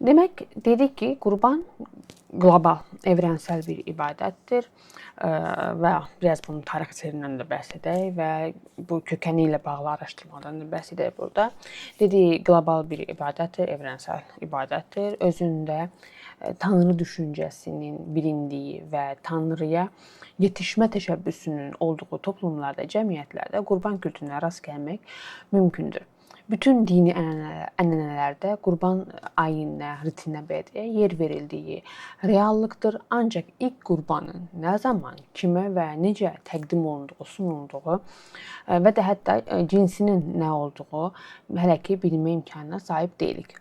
Demək, dedik ki, qurban qlobal, evrensel bir ibadətdir və biraz bunun tarixçiliyindən də bəhs edək və bu kökəni ilə bağlı araşdırmadan da bəhs edək burada. Dedik, qlobal bir ibadətdir, evrensel ibadətdir. Özündə Tanrı düşüncəsinin bilindiyi və Tanrıya yetişmə təşəbbüsünün olduğu toplumlarda, cəmiyyətlərdə qurban kültünə rast gəlmək mümkündür. Bütün dini ənənələrdə qurban ayininə, ritinə belə deyək, yer verildiyi reallıqdır. Ancaq ilk qurbanın nə zaman, kimə və necə təqdim olunduğu, sunulduğu və də hətta cinsinin nə olduğu hələ ki bilmə imkanına sahib deyilik.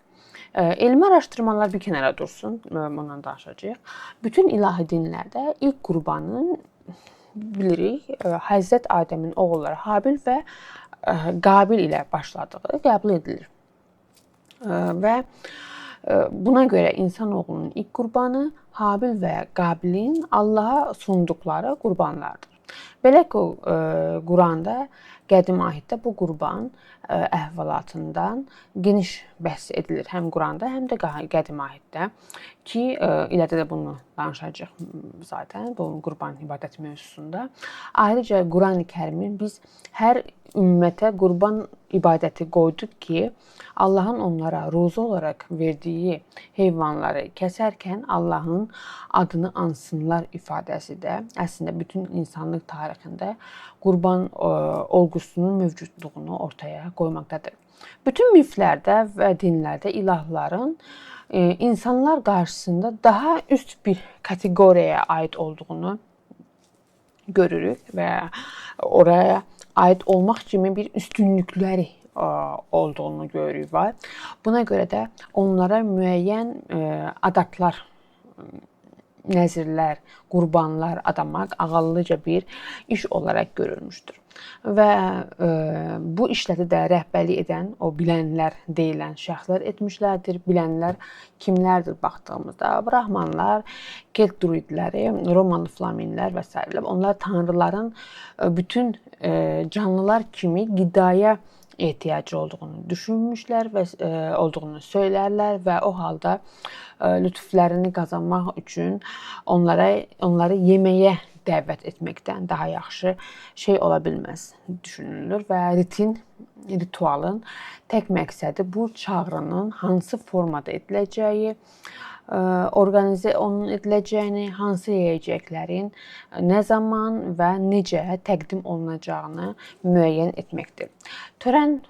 Elmi araşdırmalar bir kənara dursun, ondan danışacağıq. Bütün ilahi dinlərdə ilk qurbanın bilirik, Həzrət Adəmin oğulları Habil və Qabil ilə başladığı qəbul edilir. Və buna görə insanoğlunun ilk qurbanı Habil və Qabilin Allaha sunduqları qurbanlardır. Belə ki, Quranda, qədim ahiddə bu qurban əhvalatından geniş bəhs edilir. Həm Quranda, həm də qədim ahiddə ki, ilədə də bunu danışacağıq zaten, bu qurban ibadət mövzusunda. Ayrıca Qurani-Kərimin biz hər ümmətə qurban ibadəti qoyduq ki, Allahın onlara ruzu olaraq verdiyi heyvanları kəsərkən Allahın adını ansınlar ifadəsi də əslində bütün insanlıq tarixində qurban olgusunun mövcudluğunu ortaya qoymaqdadır. Bütün miflərdə və dinlərdə ilahların insanlar qarşısında daha üst bir kateqoriyaya aid olduğunu görürük və oraya aid olmaq kimi bir üstünlükləri olduğunu görürük var. Buna görə də onlara müəyyən adaqlar, nəzirlər, qurbanlar adamaq ağıllıca bir iş olaraq görülmüşdür. Və bu işləri də rəhbərlik edən o bilənlər deyilən şəxslər etmişlərdir. Bilənlər kimlərdir baxdığımızda? Brahmanlar, Kelt druidləri, Romalı flaminlər və sairələr. Onlar tanrıların bütün canlılar kimi qidaya ehtiyacı olduğunu düşünmüşlər və olduğunu söylərlər və o halda lütflərini qazanmaq üçün onları yeməyə dəvət etməkdən daha yaxşı şey ola bilməz düşünülür və ritualın tək məqsədi bu çağrının hansı formada ediləcəyi, organize onun ediləcəyini, hansı yeyəcəklərin nə zaman və necə təqdim olunacağını müəyyən etməkdir. Törən,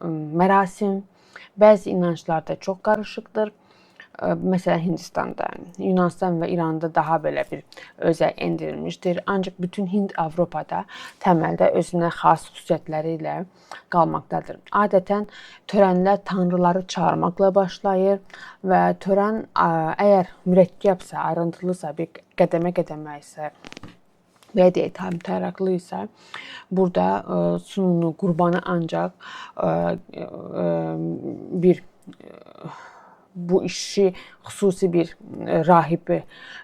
mərasim bəzi inanclarda çox qarışıqdır. Məsələn, Hindistanda, Yunanistan və İranda daha belə bir özə endirilmişdir. Ancaq bütün Hind-Avropada təməldə özünə xas xüsusiyyətləri ilə qalmaqdadır. Adətən törənlər tanrıları çağırmaqla başlayır və törən əgər mürəkkəbsə, ayrıntılısa, bir qədəmə-qədəmə isə, belə deyək, təmtəraqlı isə, burada sununu, qurbanı ancaq bir bu işi xüsusi bir rahibi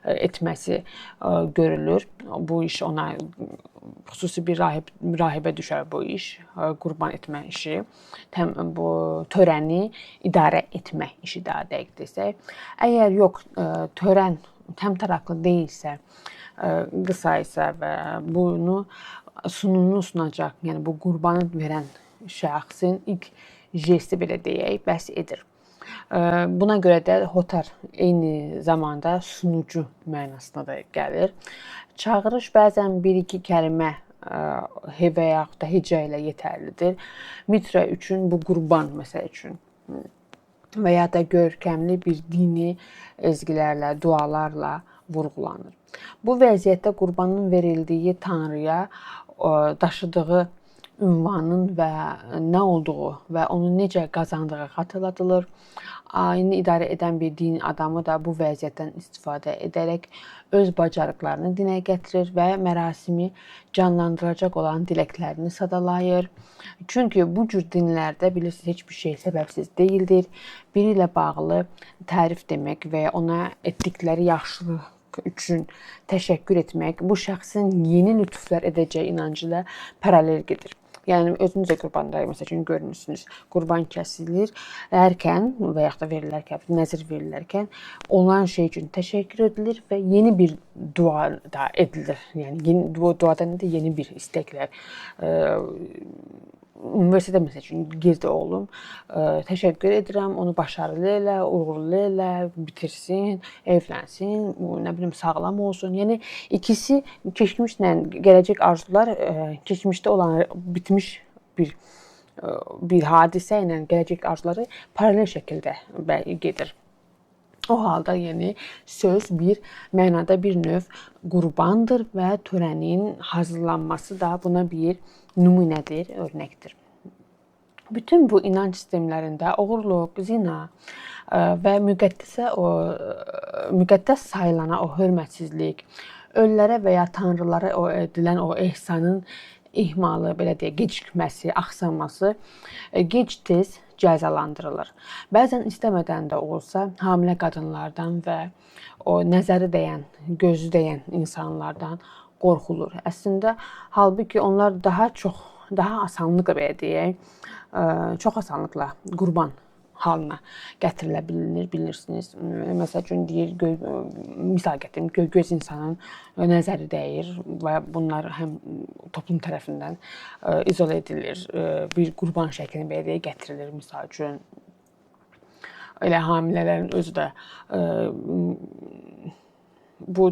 etməsi görülür. Bu iş ona xüsusi bir rahibə düşər bu iş, qurban etmə işi, bu törəni idarə etmə işi daha dəqiq desək. Əgər yox, törən təmtəraqlı deyilsə, qısa isə və bunu sunumunu sunacaq, yəni bu qurbanı verən şəxsin ilk jesti belə deyək, bəs edir. Buna görə də hotar eyni zamanda sunucu mənasına da gəlir. Çağırış bəzən bir-iki kəlmə və yaxud da heca ilə yetərlidir. Mitra üçün bu qurban məsəl üçün və ya da görkəmli bir dini ezgilərlə, dualarla vurğulanır. Bu vəziyyətdə qurbanın verildiyi tanrıya daşıdığı ünvanın və nə olduğu və onu necə qazandığı xatırladılır. Ayini idarə edən bir din adamı da bu vəziyyətdən istifadə edərək öz bacarıqlarını dinə gətirir və mərasimi canlandıracaq olan diləklərini sadalayır. Çünki bu cür dinlərdə bilirsiniz, heç bir şey səbəbsiz deyildir. Biri ilə bağlı tərif demək və ya ona etdikləri yaxşılıq üçün təşəkkür etmək bu şəxsin yeni lütflər edəcəyi inancı ilə paralel gedir. Yəni özünüz də qurbanda məsəl üçün görmüsünüz. Qurban kəsilir ərkən və yaxud da verilərkən, nəzir verilərkən olan şey üçün təşəkkür edilir və yeni bir dua da edilir. Yəni yeni duadan da yeni bir istəklər. Universitetə məsəl üçün girdi oğlum. Təşəkkür edirəm, onu başarılı elə, uğurlu elə, bitirsin, evlənsin, nə bilim sağlam olsun. Yəni ikisi keçmişlə gələcək arzular, keçmişdə olan bitmiş bir hadisə ilə gələcək arzuları paralel şəkildə gedir. O halda yəni söz bir mənada bir növ qurbandır və törənin hazırlanması da buna bir nümunədir, örnəkdir. Bütün bu inanc sistemlərində oğurluq, zina və müqəddəs sayılana o hörmətsizlik, ölülərə və ya tanrılara o edilən o ehsanın ihmalı, belə deyək, gecikməsi, axsanması gec-tez cəzalandırılır. Bəzən istəmədən də olsa hamilə qadınlardan və o nəzəri dəyən, gözü dəyən insanlardan qorxulur. Əslində, halbuki onlar daha çox, daha asanlıqla belə deyək, çox asanlıqla qurban halına gətirilə bilinir, bilirsiniz. Məsəl üçün deyir, misal gətirim, göz insanın nəzəri dəyir və bunlar həm toplum tərəfindən izolə edilir, bir qurban şəklini belə deyək gətirilir. Misal üçün elə hamilələrin özü də bu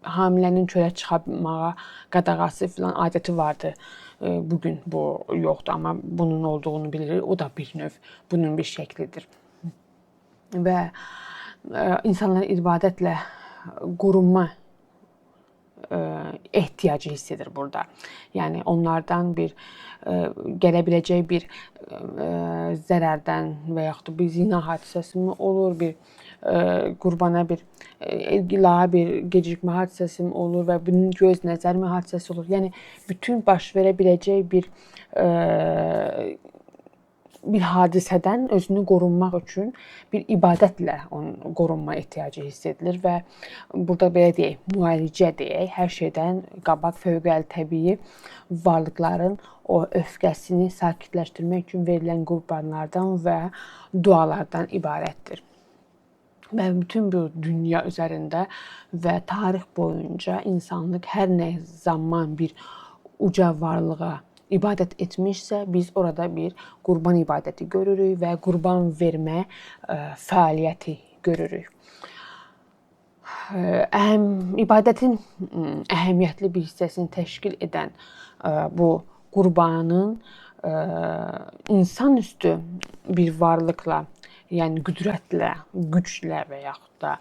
hamilənin çölə çıxmağa qadağası filan adəti vardı. Bugün bu yoxdur, amma bunun olduğunu bilirik. O da bir növ bunun bir şəklidir. Və insanlar ibadətlə qorunma ehtiyacı hiss edir burada. Yəni onlardan bir gələ biləcək bir zərərdən və yaxud da bir zina hadisəsi mi olur, bir qurbana bir ilaha bir gecikmə hadisəsi mi olur və bunun göz nəzər mi hadisəsi olur. Yəni bütün baş verə biləcək bir hadisədən özünü qorunmaq üçün bir ibadətlə onun qorunma ehtiyacı hiss edilir və burada belə deyək, müalicə deyək, hər şeydən qabaq fövqəli təbii varlıqların o öfkəsini sakitləşdirmək üçün verilən qurbanlardan və dualardan ibarətdir. Və bütün bu dünya üzərində və tarix boyunca insanlıq hər nə zaman bir uca varlığa ibadət etmişsə, biz orada bir qurban ibadəti görürük və qurban vermə fəaliyyəti görürük. İbadətin əhəmiyyətli bir hissəsini təşkil edən bu qurbanın insanüstü bir varlıqla, yəni qüdrətlə, güclə və yaxud da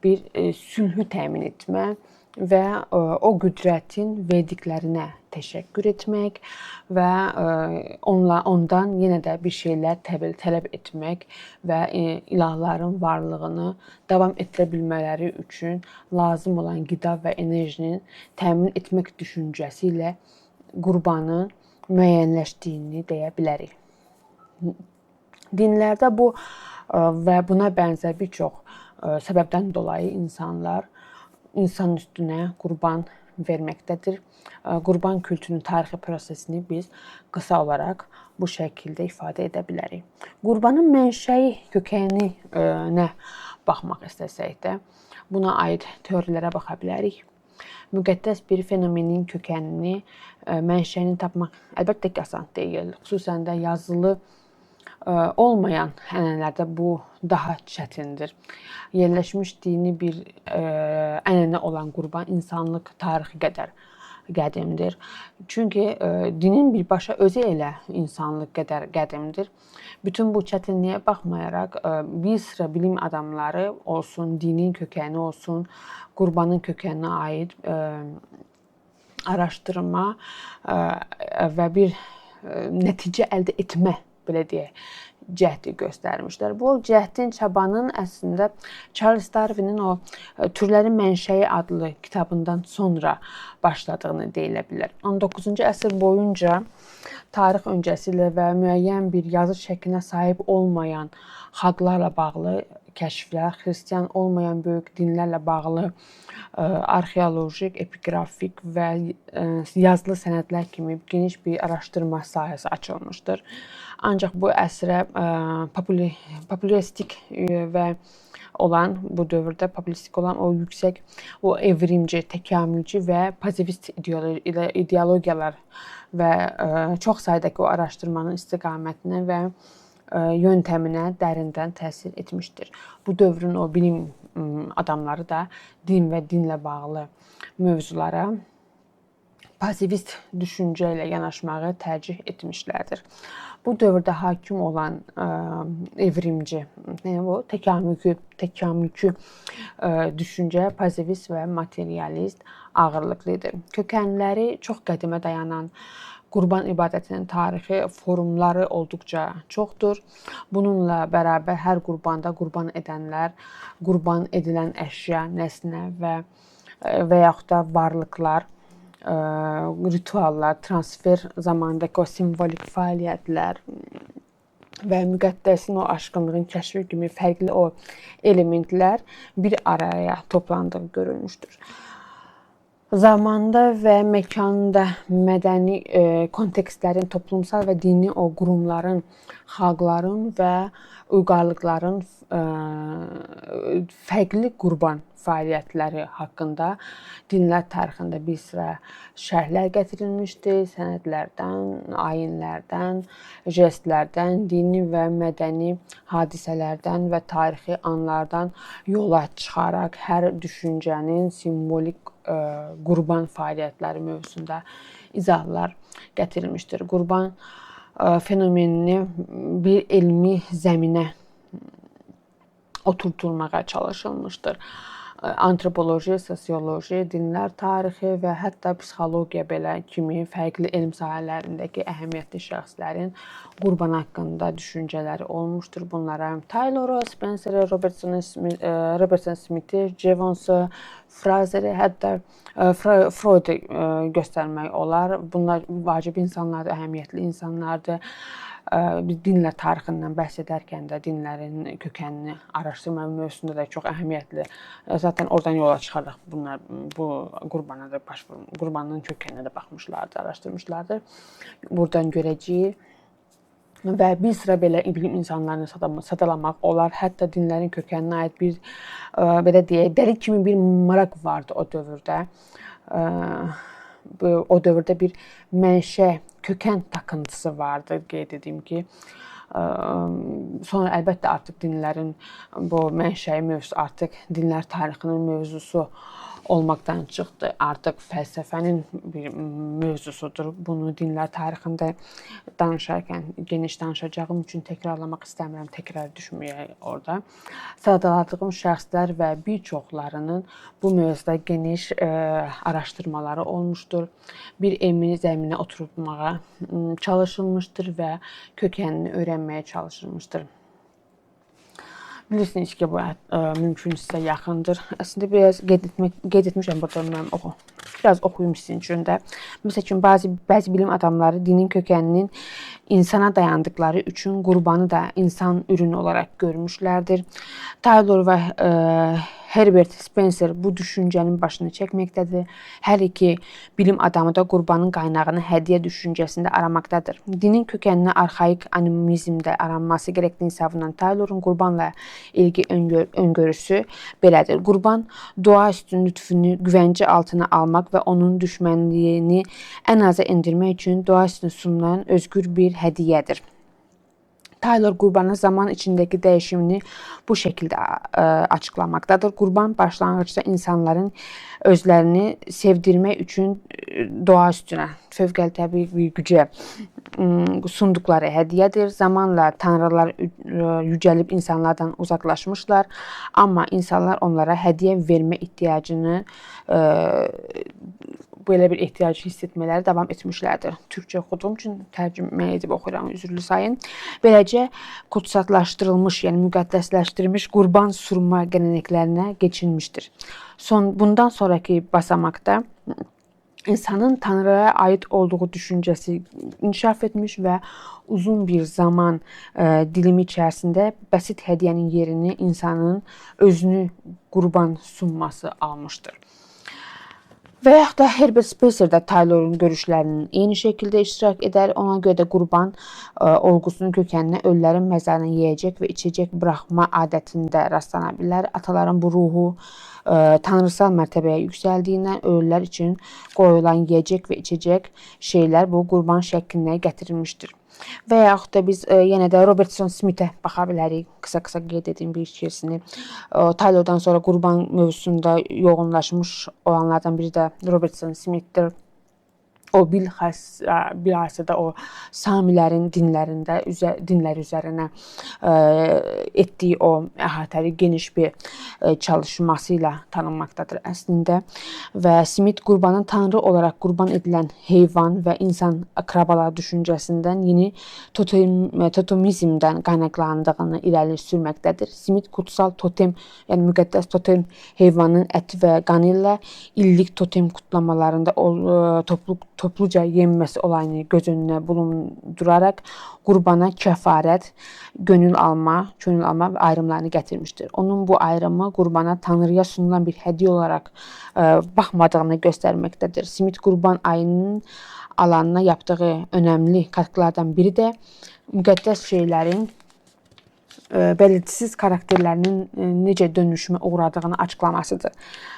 bir sülhü təmin etmə və o qüdrətin verdiklərinə təşəkkür etmək və ondan yenə də bir şeylər tələb etmək və ilahların varlığını davam etdirə bilmələri üçün lazım olan qida və enerjinin təmin etmək düşüncəsi ilə qurbanın müəyyənləşdiyini deyə bilərik. Dinlərdə bu və buna bənzər bir çox səbəbdən dolayı insanlar insan üstünə qurban verməkdədir. Qurban kültünün tarixi prosesini biz qısa olaraq bu şəkildə ifadə edə bilərik. Qurbanın mənşəyi, kökəninə baxmaq istəsək də buna aid teoriyalara baxa bilərik. Müqəddəs bir fenomenin kökənini, mənşəyini tapmaq əlbəttə ki, asan deyil. Xüsusən də yazılı olmayan ənənələrdə bu daha çətindir. Yerləşmiş dini bir ənənə olan qurban insanlıq tarixi qədər qədimdir. Çünki dinin birbaşa özü elə insanlıq qədər qədimdir. Bütün bu çətinliyə baxmayaraq bir sıra bilim adamları olsun, dinin kökəni olsun, qurbanın kökəninə aid araşdırma və bir nəticə əldə etmə, belə deyək, cəhdi göstərmişlər. Bu cəhdin, çabanın əslində Charles Darwinin o Türlərin Mənşəyi adlı kitabından sonra başladığını deyilə bilər. 19-cu əsr boyunca Tarix öncəsi ilə və müəyyən bir yazı şəklinə sahib olmayan xalqlarla bağlı kəşflər, xristian olmayan böyük dinlərlə bağlı arxeolojik, epiqrafik və yazılı sənədlər kimi geniş bir araşdırma sahəsi açılmışdır. Ancaq bu əsrə populistik və olan bu dövrdə populistik olan o yüksək, o evrimci, təkamülcü və pozitivist ideologiyalar və çox saydakı o araşdırmanın istiqamətinə və yöntəminə dərindən təsir etmişdir. Bu dövrün o bilim adamları da din və dinlə bağlı mövzulara pozitivist düşüncə ilə yanaşmağı tərcih etmişlərdir. Bu dövrdə hakim olan evrimci, yəni bu təkamülkü düşüncə pozitivist və materialist ağırlıqlı idi. Kökənləri çox qədimə dayanan qurban ibadətinin tarixi forumları olduqca çoxdur. Bununla bərabər hər qurbanda qurban edənlər, qurban edilən əşya, nəsnə və yaxud da varlıqlar, rituallar, transfer zamanındakı o simvolik fəaliyyətlər və müqəddəsin o aşkınlığın kəşfi kimi fərqli o elementlər bir araya toplandığı görülmüşdür. Zamanda və məkanda mədəni kontekstlərin, toplumsal və dini o qurumların, xalqların və uyğarlıqların fərqli qurban fəaliyyətləri haqqında dinlər tarixində bir sıra şərhlər gətirilmişdir. Sənədlərdən, ayinlərdən, jestlərdən, dini və mədəni hadisələrdən və tarixi anlardan yola çıxaraq hər düşüncənin simvolik qurban fəaliyyətləri mövzusunda izahlar gətirilmişdir. Qurban fenomenini bir elmi zəminə oturtulmağa çalışılmışdır. Antropoloji, sosioloji, dinlər tarixi və hətta psixologiya belə kimi fərqli elm sahələrindəki əhəmiyyətli şəxslərin qurban haqqında düşüncələri olmuşdur. Bunlara Taylor, Spencer, Robertson Smith, Jevons, Fraser, hətta Freud göstərmək olar. Bunlar vacib insanlardır, əhəmiyyətli insanlardır. Biz dinlər tarixindən bəhs edərkən də dinlərin kökənini araşdırma mövzusunda da çox əhəmiyyətli. Zaten oradan yola çıxaraq bunlar bu qurbana da qurbanın kökəninə də baxmışlardır, araşdırmışlardır. Buradan görəcəyik və bir sıra belə bilim insanlarını sadalamaq olar. Hətta dinlərin kökəninə aid bir belə deyək, dəli kimi bir maraq vardı o dövrdə. O dövrdə bir mənşə, kökən takıntısı vardı, qeyd edim ki. Sonra əlbəttə artıq dinlərin bu mənşəyi mövzusu artıq dinlər tarixinin mövzusu olmaqdan çıxdı. Artıq fəlsəfənin bir mövzusudur. Bunu dinlər tarixində danışarkən geniş danışacağım üçün təkrarlamaq istəmirəm, təkrar düşməyək orada. Sadaladığım şəxslər və bir çoxlarının bu mövzuda geniş araşdırmaları olmuşdur. Bir elmi zəminə oturtmağa çalışılmışdır və kökənini öyrənməyə çalışılmışdır. Bilirsiniz ki, bu mümkün sizə yaxındır. Əslində biraz qeyd etmişəm burada mən biraz oxuyum sizin üçün də. Məsəl üçün bəzi bilim adamları dinin kökəninin insana dayandıqları üçün qurbanı da insan ürünü olaraq görmüşlərdir. Taylor və Herbert Spencer bu düşüncənin başını çəkməkdədir. Hər iki bilim adamı da qurbanın qaynağını hədiyyə düşüncəsində aramaqdadır. Dinin kökənini arxaik animizmdə aranması gərəkdiyini savunan Taylorun qurbanla ilgi öngörüsü belədir. Qurban dua üstün lütfünü güvəncə altına almaq və onun düşmənliyini ən aza endirmək üçün dua üstün sunulan özgür bir hədiyyədir. Taylor qurbanın zaman içindəki dəyişimini bu şəkildə açıqlamaqdadır. Qurban başlanğıcda insanların özlərini sevdirmək üçün doğa üstünə, fövqəli təbii bir gücə sunduqları hədiyyədir. Zamanla tanrılar yücəlib insanlardan uzaqlaşmışlar, amma insanlar onlara hədiyyə vermə ehtiyacını belə bir ehtiyacı hiss etmələri davam etmişlərdir. Türkcə oxuduğum üçün tərcümə edib oxuyuram, üzrlü sayın. Beləcə kutsatlaşdırılmış, yəni müqəddəsləşdirilmiş qurban surma gələnəklərinə keçilmişdir. Bundan sonraki basamaqda İnsanın Tanrıya aid olduğu düşüncəsi inkişaf etmiş və uzun bir zaman dilimi içərisində bəsit hədiyyənin yerini insanın özünü qurban sunması almışdır. Və yaxud da Herbert Spencer də Taylorun görüşlərinin eyni şəkildə iştirak edər. Ona görə də qurban olgusunun kökəninə ölülərin məzarına yeyəcək və içəcək buraxma adətində rastlana bilər. Ataların bu ruhu tanrısal mərtəbəyə yüksəldiyindən ölülər üçün qoyulan yeyəcək və içəcək şeylər bu qurban şəklinə gətirilmişdir. Və yaxud da biz yenə də Robertson Smithə baxa bilərik. Qısa-qısa qeyd edim bir ikisini. Taylordan sonra qurban mövzusunda yoğunlaşmış olanlardan biri də Robertson Smithdir. O bilhassa da o Samilərin dinlərində dinlər üzərinə etdiyi o əhatəli geniş bir çalışması ilə tanınmaqdadır əslində. Və Smith qurbanın tanrı olaraq qurban edilən heyvan və insan akrabalar düşüncəsindən yeni totemizmdən qaynaqlandığını irəli sürməkdədir. Smith kutsal totem, yəni müqəddəs totem heyvanın əti və qanı ilə illik totem kutlamalarında topluca yenməsi olayını göz önünə bulunduraraq qurbana kəfarət, könül alma və ayrımlarını gətirmişdir. Onun bu ayrımı qurbana Tanrıya sunulan bir hədiyyə olaraq baxmadığını göstərməkdədir. Smith qurban ayının alanına yaptığı önəmli katkılardan biri də müqəddəs şeylərin belirtisiz karakterlərinin necə dönüşümə uğradığını açıqlamasıdır.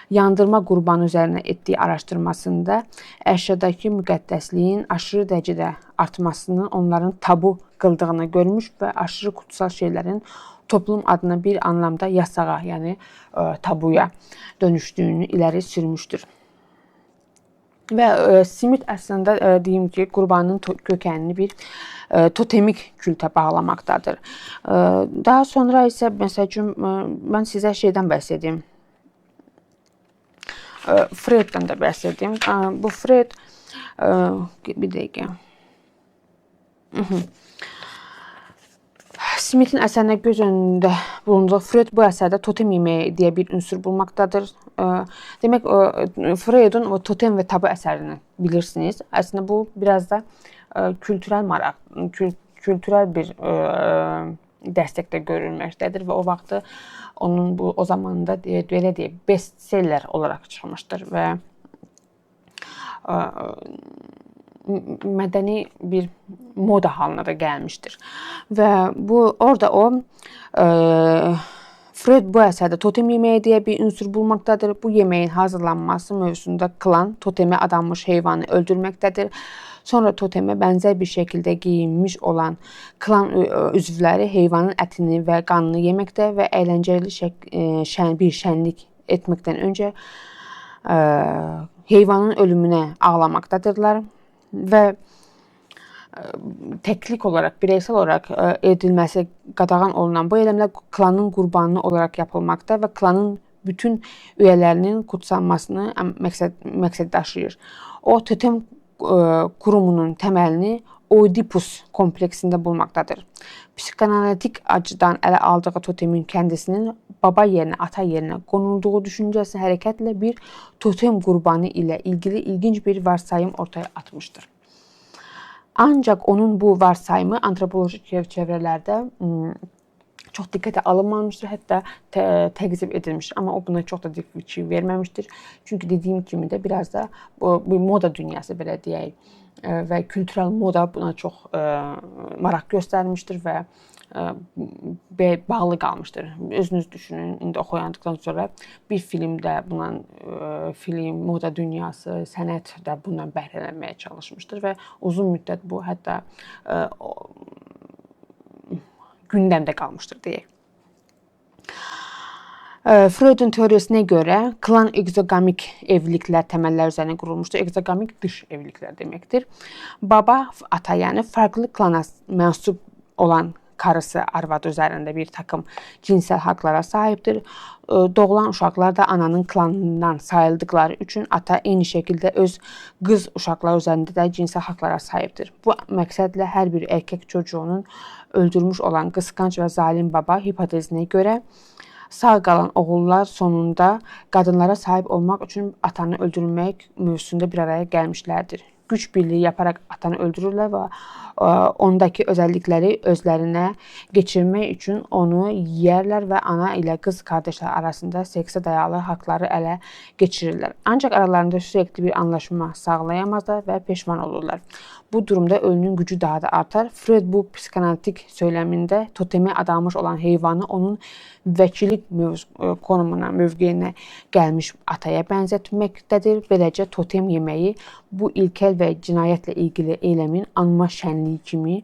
Yandırma qurbanı üzərinə etdiyi araşdırmasında əşyadakı müqəddəsliyin aşırı dərəcədə artmasının onların tabu qıldığını görmüş və aşırı kutsal şeylərin toplum adına bir anlamda yasağa, yəni tabuya dönüşdüyünü iləri sürmüşdür. Və Smith əslində deyim ki, qurbanın kökənini bir totemik kültə bağlamaqdadır. Daha sonra isə məsəl üçün mən sizə şeydən bəhs edim. Freuddan da bəhs edim. Bu Freud bir dəqiqə. Smithin əsərinə göz önündə bulunduğu Freud bu əsərdə totem yeməyi deyə bir ünsür bulmaqdadır. Demək, Freudun o totem və tabu əsərini bilirsiniz. Əslində bu biraz da kültürel maraq, kültürel bir dəstək də görülməkdədir və o vaxtı onun bu o zamanda belə deyək, bestseller olaraq çıxmışdır və mədəni bir moda halına da gəlmişdir. Və bu orada o Freud bu əsərdə totem yeməyi deyə bir ünsür bulmaqdadır. Bu yeməyin hazırlanması mövzusunda klan totemə adanmış heyvanı öldürməkdədir. Sonra totemə bənzər bir şəkildə geyinmiş olan klan üzvləri heyvanın ətini və qanını yeməkdə və əyləncəli bir şənlik etməkdən öncə heyvanın ölümünə ağlamaqdadırlar və təklik olaraq, bireysel olaraq edilməsi qadağan olunan bu eylemlər klanın qurbanı olaraq yapılmaqda və klanın bütün üyelərinin kutsanmasını məqsəd daşıyır. O totem kurumunun təməlini Oedipus kompleksində bulmaqdadır. Psixoanalitik açıdan ələ aldığı totemin kendisinin baba yerinə, ata yerinə konulduğu düşüncəsi hərəkətlə bir totem qurbanı ilə ilgili ilginc bir varsayım ortaya atmışdır. Ancaq onun bu varsayımı antropolojik çevrələrdə çox diqqətə alınmamışdır, hətta təqzib edilmişdir. Amma o buna çox da fikir verməmişdir. Çünki dediyim kimi də biraz da bu moda dünyası belə deyək və kültürel moda buna çox maraq göstərmişdir və bağlı qalmışdır. Özünüz düşünün, indi oxuyandıqdan sonra bir filmdə bundan film, moda dünyası, sənət də bundan bəhrələnməyə çalışmışdır və uzun müddət bu hətta gündəmdə qalmışdır deyək. Freudun teorisinə görə klan ekzoqamik evliliklər təməlləri üzərinə qurulmuşdur. Ekzoqamik dış evliliklər deməkdir. Baba, ata, yəni farklı klana mənsub olan karısı, arvadı üzərində bir takım cinsel haqlara sahibdir. Doğulan uşaqlar da ananın klanından sayıldıqları üçün ata eyni şəkildə öz qız uşaqları üzərində də cinsel haqlara sahibdir. Bu məqsədlə hər bir erkək çocuğunun öldürmüş olan qısqanc və zalim baba hipotezinə görə Sağ qalan oğullar sonunda qadınlara sahib olmaq üçün atanı öldürmək mövzusunda bir araya gəlmişlərdir. Güc birliyi yaparaq atanı öldürürlər və ondakı özəllikləri özlərinə keçirmək üçün onu yeyərlər və ana ilə qız qardaşları arasında seksə dayalı haqları ələ keçirirlər. Ancaq aralarında sürekli bir anlaşma sağlayamazlar və peşman olurlar. Bu durumda ölünün gücü daha da artar. Freud bu psikanalitik söyləmində totemi adanmış olan heyvanı onun vəkillik konumuna, mövqeyinə gəlmiş ataya bənzətməkdədir. Beləcə totem yeməyi bu ilkel və cinayətlə ilgili eyləmin anma şənliyi kimi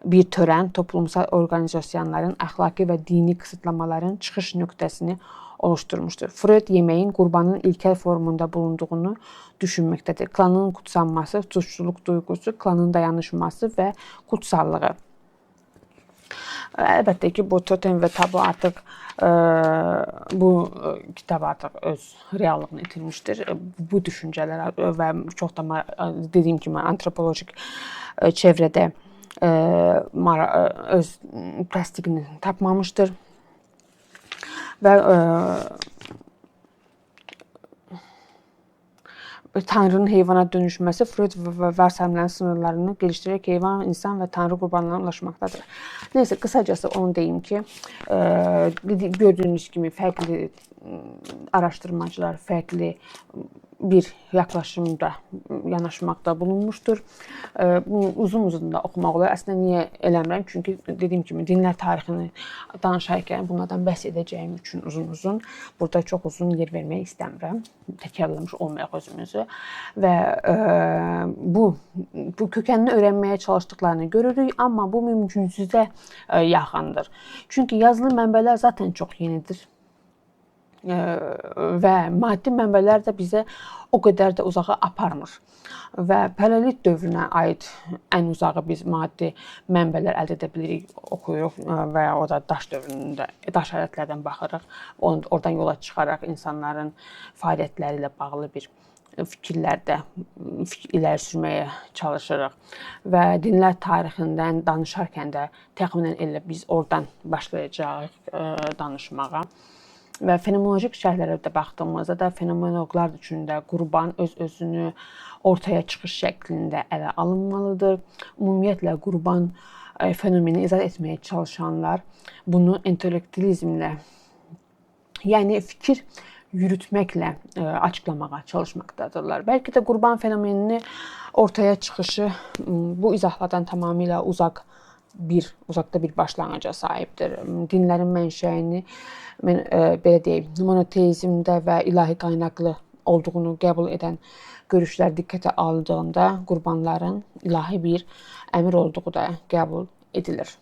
bir törən, toplumsal orqanizasiyaların, əxlaqi və dini qısıtlamaların çıxış nöqtəsini oluşturmuşdur. Freud yeməyin qurbanın ilkel formunda bulunduğunu düşünməkdədir. Klanın kutsanması, suçluluq duyğusu, klanın dayanışması və kutsallığı. Əlbəttə ki, bu totem və tabu artıq bu kitab artıq öz reallığını itirmişdir. Bu düşüncələr və çox da dediyim kimi antropolojik çevrədə öz təsdiqini tapmamışdır. Və Tanrının heyvana dönüşməsi Freud və varsayımların sınırlarını gelişdirərək heyvan, insan və Tanrı qurbanlarına ulaşmaqdadır. Neyse, qısacası onu deyim ki, gördüyünüz kimi fərqli araşdırmacılar fərqli bir yaklaşımda yanaşmaqda bulunmuşdur. Bunu uzun-uzun da oxumaq olar. Əslində niyə eləmirəm? Çünki dediyim kimi dinlər tarixini danışarkən bunlardan bəhs edəcəyim üçün uzun-uzun burada çox uzun yer vermək istəmirəm. Təkrarlamış olmayaq özümüzü. Və bu kökənini öyrənməyə çalışdıqlarını görürük, amma bu mümkünsüzə yaxındır. Çünki yazılı mənbələr zaten çox yenidir. Və maddi mənbələr də bizə o qədər də uzağa aparmır. Və paleolit dövrünə aid ən uzağı biz maddi mənbələr əldə edə bilirik, oxuyuruq və ya o da daş dövründə, daş alətlərdən baxırıq. Oradan yola çıxaraq insanların fəaliyyətləri ilə bağlı bir fikirlərdə iləri sürməyə çalışırıq. Və dinlər tarixindən danışarkən də təxminən elə biz oradan başlayacağıq danışmağa. Və fenomenolojik şərhlərə də baxdığımızda da fenomenoloqlar üçün də qurban öz-özünü ortaya çıxış şəklində ələ alınmalıdır. Ümumiyyətlə qurban fenomeni izah etməyə çalışanlar bunu intellektualizmlə, yəni fikir yürütməklə açıqlamağa çalışmaqdadırlar. Bəlkə də qurban fenomenini ortaya çıxışı bu izahlardan tamamilə uzaqda bir başlanğıca sahibdir. Dinlərin mənşəyini mən belə deyim, monoteizmdə və ilahi qaynaqlı olduğunu qəbul edən görüşlər diqqətə alındığında qurbanların ilahi bir əmr olduğu da qəbul edilir.